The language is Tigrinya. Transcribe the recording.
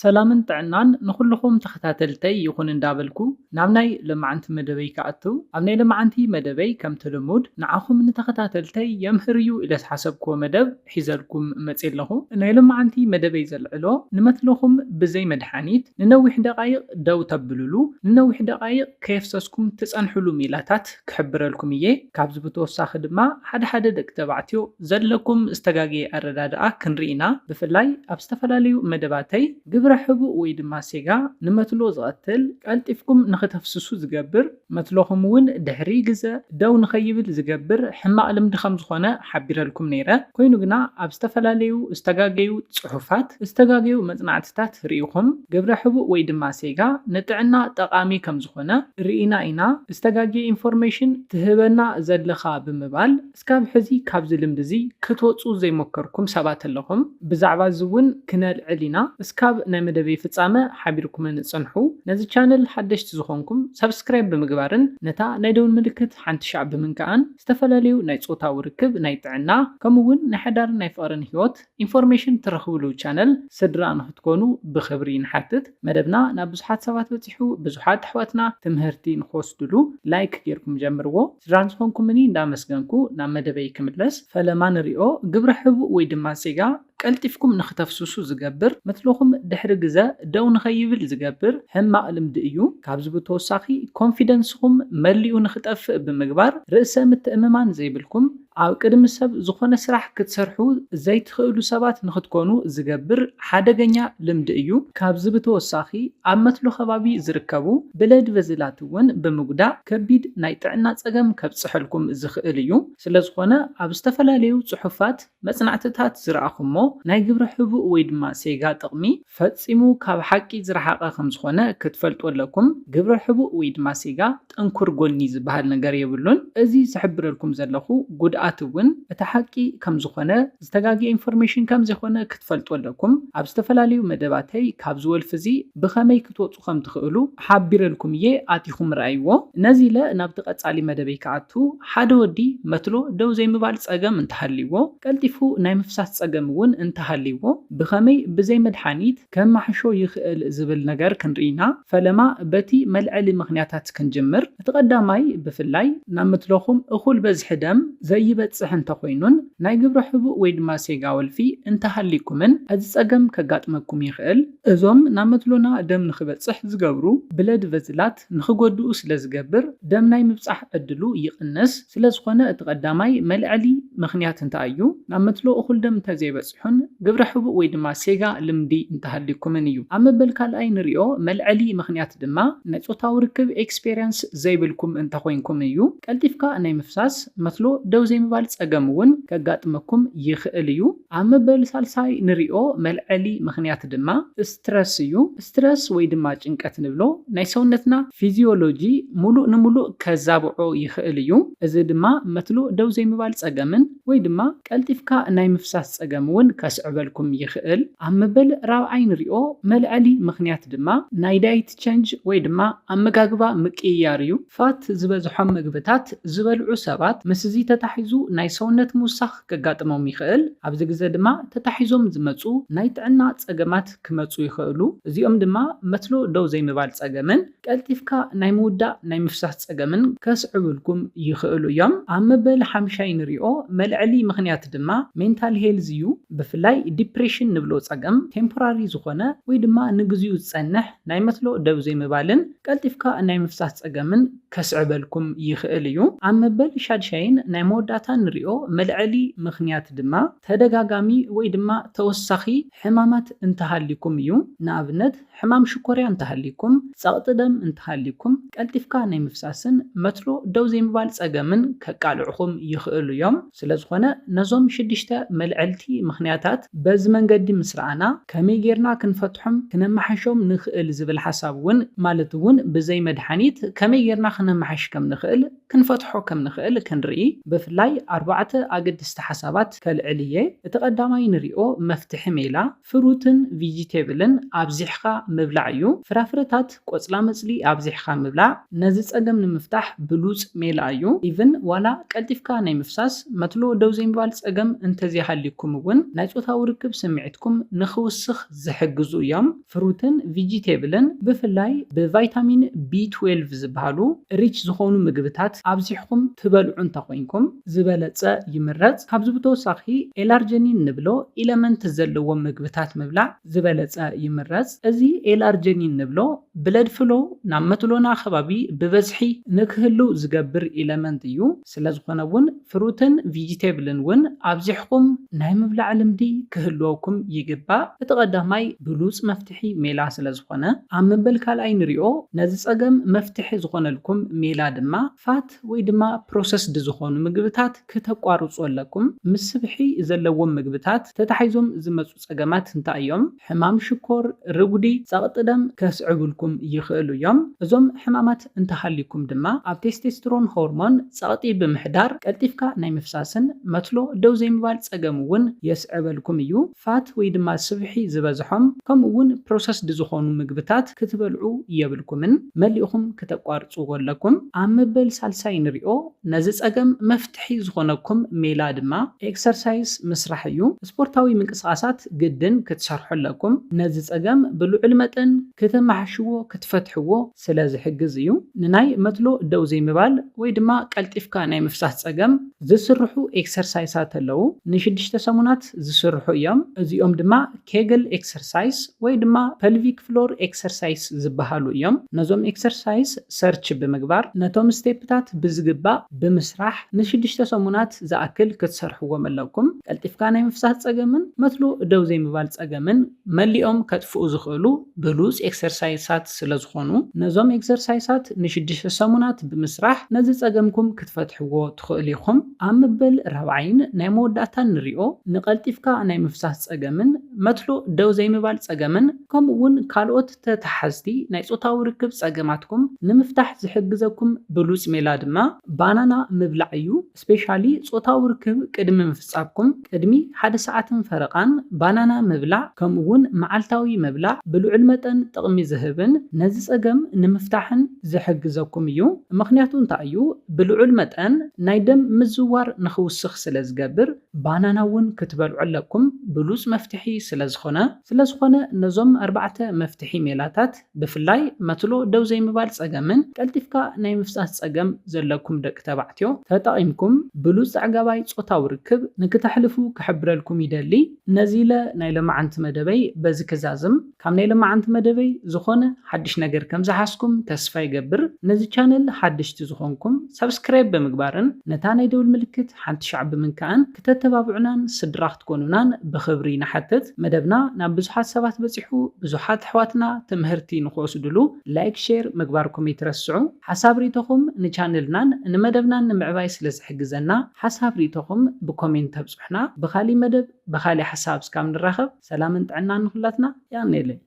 ሰላምን ጥዕናን ንኹልኹም ተኸታተልተይ ይኹን እንዳበልኩ ናብ ናይ ለማዓንቲ መደበይ ክኣቱ። ኣብ ናይ ለማዓንቲ መደበይ ከምቲ ልሙድ ንዓኹም ንተኸታተልተይ የምህር እዩ ኢለ ዝሓሰብክዎ መደብ ሒዘልኩም መፅየ ኣለኹ። ናይ ለማዓንቲ መደበይ ዘልዕሎ ንመትለኹም ብዘይ መድሓኒት ንነዊሕ ደቓይቕ ደው ተብልሉ፣ ንነዊሕ ደቓይቕ ከየፍሰስኩም ትፀንሕሉ ሜላታት ክሕብረልኩም እየ። ካብዚ ብተወሳኺ ድማ ሓደ ሓደ ደቂ ተባዕትዮ ዘለኩም ዝተጋገየ ኣረዳድኣ ክንርኢ ኢና። ብፍላይ ኣብ ዝተፈላለዩ መደባተይ ግብረ ሕቡእ ወይ ድማ ሴጋ ንመትሎ ዝቐትል፣ ቀልጢፍኩም ንኽተፍስሱ ዝገብር፣ መትሎኹም እውን ድሕሪ ግዘ ደው ንኸይብል ዝገብር ሕማቕ ልምዲ ከም ዝኾነ ሓቢረልኩም ነይረ። ኮይኑ ግና ኣብ ዝተፈላለዩ ዝተጋገዩ ፅሑፋት፣ ዝተጋገዩ መፅናዕትታት ርኢኹም ግብረ ሕቡእ ወይ ድማ ሴጋ ንጥዕና ጠቓሚ ከም ዝኾነ ርኢና ኢና። ዝተጋገየ ኢንፎርሜሽን ትህበና ዘለኻ ብምባል እስካብ ሕዚ ካብዚ ልምዲ እዚ ክትወፁ ዘይሞከርኩም ሰባት ኣለኹም። ብዛዕባ እዚ እውን ክነልዕል ኢና። እስካብ ናይ መደበይ ፍጻመ ሓቢርኩምን ጽንሑ። ነዚ ቻነል ሓደሽቲ ዝኾንኩም ሳብስክራይብ ብምግባርን ነታ ናይ ደውል ምልክት ሓንቲ ሻዕ ብምንካኣን ዝተፈላለዩ ናይ ጾታዊ ርክብ፣ ናይ ጥዕና ከምኡ እውን ናይ ሓዳርን ናይ ፍቕርን ህይወት ኢንፎርሜሽን ትረኽብሉ ቻነል ስድራ ንኽትኮኑ ብኽብሪ ንሓትት። መደብና ናብ ብዙሓት ሰባት በጺሑ ብዙሓት ኣሕዋትና ትምህርቲ ንክወስድሉ ላይክ ጌርኩም ጀምርዎ። ስድራ ዝኾንኩምኒ እንዳመስገንኩ ናብ መደበይ ክምለስ። ፈለማ ንሪኦ ግብረ ሕቡእ ወይ ድማ ሴጋ ቀልጢፍኩም ንክተፍስሱ ዝገብር፣ መትሎኹም ድሕሪ ግዘ ደው ንኸይብል ዝገብር ሕማቕ ልምዲ እዩ። ካብዚ ብተወሳኺ ኮንፊደንስኹም መሊኡ ንክጠፍእ ብምግባር ርእሰ ምትእምማን ዘይብልኩም፣ ኣብ ቅድሚ ሰብ ዝኾነ ስራሕ ክትሰርሑ ዘይትኽእሉ ሰባት ንክትኮኑ ዝገብር ሓደገኛ ልምዲ እዩ። ካብዚ ብተወሳኺ ኣብ መትሎ ከባቢ ዝርከቡ ብለድ ቨዝላት እውን ብምጉዳእ ከቢድ ናይ ጥዕና ጸገም ከብጽሐልኩም ዝኽእል እዩ። ስለዝኾነ ኣብ ዝተፈላለዩ ጽሑፋት መጽናዕትታት ዝረኣኹሞ ናይ ግብረ ሕቡእ ወይ ድማ ሴጋ ጥቕሚ ፈጺሙ ካብ ሓቂ ዝረሓቐ ከም ዝኾነ ክትፈልጡ ኣለኩም። ግብረ ሕቡእ ወይ ድማ ሴጋ ጥንኩር ጎኒ ዝበሃል ነገር የብሉን። እዚ ዝሕብረልኩም ዘለኹ ጉድኣት እውን እቲ ሓቂ ከም ዝኾነ፣ ዝተጋግየ ኢንፎርሜሽን ከም ዘይኮነ ክትፈልጡ ኣለኩም። ኣብ ዝተፈላለዩ መደባተይ ካብዚ ወልፊ እዚ ብኸመይ ክትወፁ ከም ትኽእሉ ሓቢረልኩም እየ፣ ኣቲኹም ረኣይዎ። ነዚ ኢለ ናብቲ ቀጻሊ መደበይ ክኣቱ፣ ሓደ ወዲ መትሎ ደው ዘይምባል ጸገም እንተሃልይዎ፣ ቀልጢፉ ናይ ምፍሳስ ጸገም እውን እንተሃልይዎ፣ ብኸመይ ብዘይ መድሓኒት ከማሕሾ ይኽእል ዝብል ነገር ክንርኢ ኢና። ፈለማ በቲ መልዐሊ ምኽንያታት ክንጅምር። እቲ ቀዳማይ ብፍላይ ናብ መትሎኹም እኹል በዝሒ ደም ዘይበጽሕ እንተኾይኑን ናይ ግብረ ሕቡእ ወይ ድማ ሴጋ ወልፊ እንተሃልይኩምን እዚ ጸገም ከጋጥመኩም ይኽእል። እዞም ናብ መትሎና ደም ንኽበጽሕ ዝገብሩ ብለድ ቨዝላት ንኽጎድኡ ስለ ዝገብር ደም ናይ ምብጻሕ ዕድሉ ይቕንስ። ስለ ዝኾነ እቲ ቀዳማይ መልዐሊ ምኽንያት እንታይ እዩ? ናብ መትሎ እኹል ደም እንተዘይበጽሑን ግብረ ሕቡእ ወይ ድማ ሴጋ ልምዲ እንተሃልይኩምን እዩ። ኣብ መበል ካልኣይ ንሪኦ መልዐሊ ምኽንያት ድማ ናይ ጾታዊ ርክብ ኤክስፔሪንስ ዘይብልኩም እንተኾይንኩም እዩ። ቀልጢፍካ ናይ ምፍሳስ መትሎ ደው ዘይምባል ጸገም እውን ከጋጥመኩም ይኽእል እዩ። ኣብ መበል ሳልሳይ ንሪኦ መልዐሊ ምኽንያት ድማ ስትረስ እዩ። ስትረስ ወይ ድማ ጭንቀት ንብሎ ናይ ሰውነትና ፊዚዮሎጂ ሙሉእ ንሙሉእ ከዛብዖ ይኽእል እዩ። እዚ ድማ መትሎ ደው ዘይምባል ጸገምን ወይ ድማ ቀልጢፍካ ናይ ምፍሳስ ጸገም እውን ከስዕበልኩም ይኽእል። ኣብ መበል ራብዓይ ንሪኦ መልዐሊ ምኽንያት ድማ ናይ ዳይት ቸንጅ ወይ ድማ ኣመጋግባ ምቅይያር እዩ። ፋት ዝበዝሖም ምግብታት ዝበልዑ ሰባት ምስ እዚ ተታሒዙ ናይ ሰውነት ምውሳኽ ከጋጥሞም ይኽእል። ኣብዚ ግዘ ድማ ተታሒዞም ዝመፁ ናይ ጥዕና ጸገማት ክመፁ ይኽእሉ። እዚኦም ድማ መትሎ ደው ዘይምባል ጸገምን ቀልጢፍካ ናይ ምውዳእ ናይ ምፍሳስ ጸገምን ከስዕብልኩም ይኽእሉ እዮም። ኣብ መበል ሓምሻይ ንሪኦ መልዐሊ ምኽንያት ድማ ሜንታል ሄልዝ እዩ። ብፍላይ ዲፕሬሽን ንብሎ ጸገም ቴምፖራሪ ዝኾነ ወይ ድማ ንግዚኡ ዝጸንሕ ናይ መትሎ ደው ዘይምባልን ቀልጢፍካ ናይ ምፍሳስ ጸገምን ከስዕበልኩም ይኽእል እዩ። ኣብ መበል ሻድሻይን ናይ መወዳእታ ንሪኦ መልዐሊ ምኽንያት ድማ ተደጋጋሚ ወይ ድማ ተወሳኺ ሕማማት እንተሃልይኩም እዩ። ንኣብነት ሕማም ሽኮርያ እንተሃልይኩም፣ ጸቕጢ ደም እንተሃልይኩም፣ ቀልጢፍካ ናይ ምፍሳስን መትሎ ደው ዘይምባል ጸገምን ከቃልዕኹም ይኽእሉ እዮም። ስለ ዝኾነ ነዞም ሽዱሽተ መልዐልቲ ምኽንያታት በዚ መንገዲ ምስ ረኣና ከመይ ጌርና ክንፈትሖም ክነመሓሾም ንኽእል ዝብል ሓሳብ እውን ማለት እውን ብዘይ መድሓኒት ከመይ ጌርና ክነመሓሽ ከም ንኽእል ክንፈትሖ ከም ንኽእል ክንርኢ ብፍላይ ኣርባዕተ ኣገደስቲ ሓሳባት ከልዕል እየ። እቲ ቀዳማይ ንሪኦ መፍትሒ ሜላ ፍሩትን ቪጂቴብልን ኣብዚሕኻ ምብላዕ እዩ። ፍራፍረታት፣ ቆጽላ መጽሊ ኣብዚሕኻ ምብላዕ ነዚ ጸገም ንምፍታሕ ብሉጽ ሜላ እዩ። ኢቭን ዋላ ቀልጢፍካ ናይ ምፍሳስ መትሎ ደው ዘይምባል ጸገም እንተዘይሃልዩኩም እውን ናይ ጾታዊ ርክብ ስምዒትኩም ንኽውስኽ ዝሕግዙ እዮም። ፍሩትን ቪጂቴብልን ብፍላይ ብቫይታሚን ቢ ትዌልቭ ዝበሃሉ ሪች ዝኾኑ ምግብታት ኣብዚሕኩም ትበልዑ እንተኾይንኩም ዝበለጸ ይምረጽ። ካብዚ ብተወሳኺ ኤላርጀኒን ንብሎ ኢለመንት ዘለዎም ምግብታት ምብላዕ ዝበለጸ ይምረጽ። እዚ ኤላርጀኒን ንብሎ ብለድ ፍሎ ናብ መትሎና ከባቢ ብበዝሒ ንክህልው ዝገብር ኢለመንት እዩ። ስለዝኾነ እውን ፍሩትን ቪጂቴብልን እውን ኣብዚሕኩም ናይ ምብላዕ ልምዲ ክህልወኩም ይግባእ። እቲ ቀዳማይ ብሉጽ መፍትሒ ሜላ ስለዝኾነ፣ ኣብ መበል ካልኣይ ንሪኦ። ነዚ ጸገም መፍትሒ ዝኾነልኩም ሜላ ድማ ፋት ወይ ድማ ፕሮሰስድ ዝኾኑ ምግብታት ክተቋርጹ ኣለኩም። ምስ ስብሒ ዘለዎም ምግብታት ተታሒዞም ዝመጹ ጸገማት እንታይ እዮም? ሕማም ሽኮር፣ ርጉዲ፣ ጸቕጢ ደም ከስዕቡልኩም ይኽእሉ እዮም። እዞም ሕማማት እንተሃልዩኩም ድማ ኣብ ቴስቴስትሮን ሆርሞን ጸቕጢ ብምሕዳር ቀልጢፍካ ናይ ምፍሳስን መትሎ ደው ዘይምባል ጸገም እውን የስዕበልኩም እዩ። ፋት ወይ ድማ ስብሒ ዝበዝሖም ከምኡ እውን ፕሮሰስድ ዝኾኑ ምግብታት ክትበልዑ የብልኩምን፣ መሊእኹም ክተቋርጽዎ ኣለኩም። ኣብ መበል ሳልሳይ ንሪኦ። ነዚ ጸገም መፍትሒ ዝኾነኩም ሜላ ድማ ኤክሰርሳይስ ምስራሕ እዩ። ስፖርታዊ ምንቅስቓሳት ግድን ክትሰርሑ ኣለኩም። ነዚ ጸገም ብልዑል መጠን ክተመሓሽዎ ክትፈትሕዎ ስለ ዝሕግዝ እዩ። ንናይ መትሎ ደው ዘይምባል ወይ ድማ ቀልጢፍካ ናይ ምፍሳስ ጸገም ዝስርሑ ኤክሰርሳይሳት ኣለዉ። ንሽዱሽተ ሰሙናት ዝስርሑ እዮም። እዚኦም ድማ ኬግል ኤክሰርሳይስ ወይ ድማ ፐልቪክ ፍሎር ኤክሰርሳይስ ዝበሃሉ እዮም። ነዞም ኤክሰርሳይስ ሰርች ብምግባር ነቶም ስቴፕታት ብዝግባእ ብምስራሕ ንሽዱሽተ ሰሙናት ዝኣክል ክትሰርሕዎም ኣለኩም። ቀልጢፍካ ናይ ምፍሳስ ጸገምን መትሎ ደው ዘይምባል ጸገምን መሊኦም ከጥፍኡ ዝኽእሉ ብሉጽ ኤክሰርሳይሳት ስለ ዝኾኑ፣ ነዞም ኤክሰርሳይሳት ንሽዱሽተ ሰሙናት ብምስራሕ ነዚ ጸገምኩም ክትፈትሕዎ ትኽእሉ ኢኹም። ኣብ መበል ራብዓይን ናይ መወዳእታን ንሪኦ። ንቐልጢፍካ ናይ ምፍሳስ ጸገምን መትሎ ደው ዘይምባል ጸገምን ከምኡ እውን ካልኦት ተተሓዝቲ ናይ ጾታዊ ርክብ ጸገማትኩም ንምፍታሕ ዝሕግዘኩም ብሉጽ ሜላ ድማ ባናና ምብላዕ እዩ። ስፔሻሊ ጾታዊ ርክብ ቅድሚ ምፍጻምኩም ቅድሚ ሓደ ሰዓትን ፈረቓን ባናና ምብላዕ ከምኡ እውን መዓልታዊ ምብላዕ ብልዑል መጠን ጥቕሚ ዝህብን ነዚ ጸገም ንምፍታሕን ዝሕግዘኩም እዩ። ምኽንያቱ እንታይ እዩ? ብልዑል መጠን ናይ ደም ምዝዋር ንኽውስኽ ስለ ዝገብር ባናና እውን ክትበልዑ ኣለኩም። ብሉጽ መፍትሒ ስለ ዝኾነ፣ ስለዝኾነ ነዞም ኣርባዕተ መፍትሒ ሜላታት ብፍላይ መትሎ ደው ዘይምባል ጸገምን ቀልጢፍካ ናይ ምፍሳስ ጸገም ዘለኩም ደቂ ተባዕትዮ ተጠቒምኩም ብሉጽ ኣዕጋባይ ጾታዊ ርክብ ንክተሕልፉ ክሕብረልኩም ይደሊ። ነዚ ኢለ ናይ ሎማዓንቲ መደበይ በዚ ክዛዝም። ካብ ናይ ሎማዓንቲ መደበይ ዝኾነ ሓድሽ ነገር ከም ዝሓዝኩም ተስፋ ይገብር። ነዚ ቻነል ሓደሽቲ ዝኾንኩም ሰብስክራይብ ብምግባርን ነታ ናይ ደውል ምልክት ሓንቲ ሻዕ ብምንካእን ክተተባብዑናን ስድራ ክትኮኑናን ብኽብሪ ንሓትት። መደብና ናብ ብዙሓት ሰባት በጺሑ ብዙሓት ኣሕዋትና ትምህርቲ ንኽወስድሉ ላይክ፣ ሼር ምግባርኩም ይትረስዑ። ሓሳብ ሪኢቶኹም ንቻነልናን ንመደብናን ንምዕባይ ስለ ዝሕግዘና ሓሳብ ሪኢቶኹም ብኮሜንት ተብጽሑና። ብኻሊእ መደብ ብኻሊእ ሓሳብ እስካብ ንራኸብ ሰላምን ጥዕናን ንኹላትና። የቐንየለይ።